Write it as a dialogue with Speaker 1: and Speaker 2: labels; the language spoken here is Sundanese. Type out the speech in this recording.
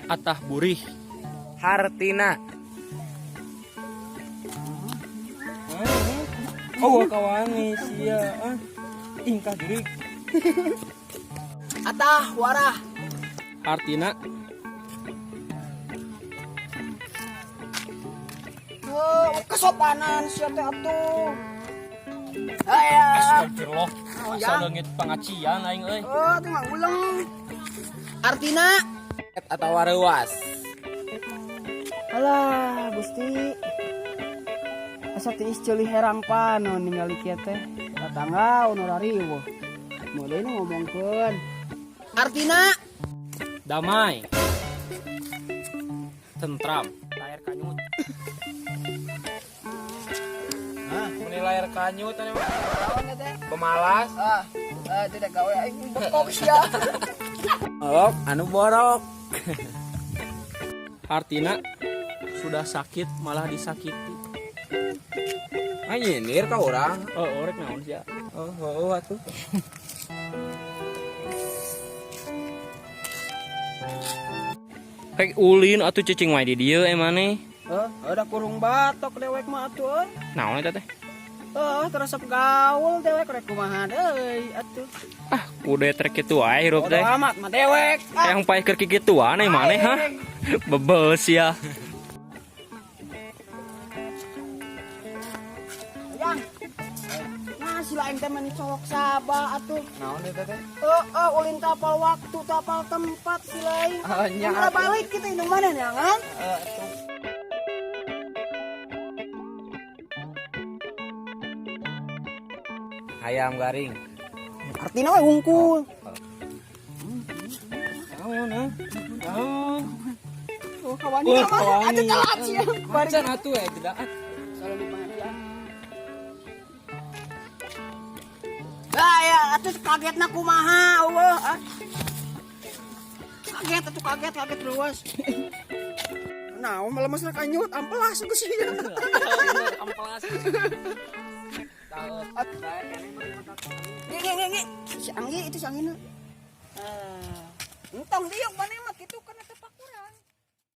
Speaker 1: Atah burih.
Speaker 2: Hartina.
Speaker 1: Oh, kawani sia. Ah. Ingkah jurig.
Speaker 3: Atah warah.
Speaker 1: Hartina.
Speaker 3: Oh, kesopanan sia teh atuh. Aya.
Speaker 1: Astagfirullah.
Speaker 3: Oh,
Speaker 1: Asa
Speaker 3: ya.
Speaker 1: leungit pangacian aing euy.
Speaker 3: Oh, teu nguleng. Artina.
Speaker 2: Atau reuas.
Speaker 3: Alah, Gusti. Asa tiis ceuli herang panon ningali kieu teh. Tatangga nu rariweuh. Moal deui nu ngomongkeun. Artina.
Speaker 1: Damai. Tentram. Layar kanyut.
Speaker 2: Hah, meni layar kanyut ane mah.
Speaker 3: Naon teh?
Speaker 2: Pemalas.
Speaker 3: Ah, tidak gawe aing bekok sia.
Speaker 2: Oh, anu borok.
Speaker 1: Hartina sudah sakit malah disakiti.
Speaker 2: Ah, nyindir ka urang.
Speaker 1: Oh, orek naon sia?
Speaker 2: Oh, oh, atuh.
Speaker 1: Rek ulin atuh cicing wae di dieu emane.
Speaker 3: Eh, ada kurung batok dewek mah atuh euy.
Speaker 1: Naon eta teh?
Speaker 3: Eh, teresep gaul dewek rek kumaha deui atuh.
Speaker 1: Ah, kudu trek kitu wae hirup
Speaker 3: Bodo
Speaker 1: teh.
Speaker 3: amat mah dewek. Ah,
Speaker 1: Yang paeh keur kikituan ai maneh hah? Bebel sia.
Speaker 3: Yang. Nah, si lain teh mani cowok sabah atuh.
Speaker 2: Naon eta teh?
Speaker 3: Eh, ulin tapal waktu, tapal tempat si lain.
Speaker 2: Oh, nya
Speaker 3: Udah
Speaker 2: atuh.
Speaker 3: balik kita indung mana nih, kan?
Speaker 2: Eh, atuh. Hayam garing.
Speaker 3: Artinya we hungkul.
Speaker 1: Naon ah? Naon?
Speaker 3: Oh, kawani
Speaker 1: Wah,
Speaker 3: mah
Speaker 1: kawani.
Speaker 3: atuh telat sih. Bari
Speaker 1: Macan atuh eh tidak.
Speaker 3: Salam pengajian. Ah, ya, atuh kagetna kumaha eueuh ah. Kaget atuh kaget kaget luas. Nah, malah kanyut ampelas geus ieu.
Speaker 1: Ampelas.
Speaker 3: Ngi ngi ngi. Si Anggi itu si Anggi. Ah. Entong diuk maneh mah kitu kana teh pak.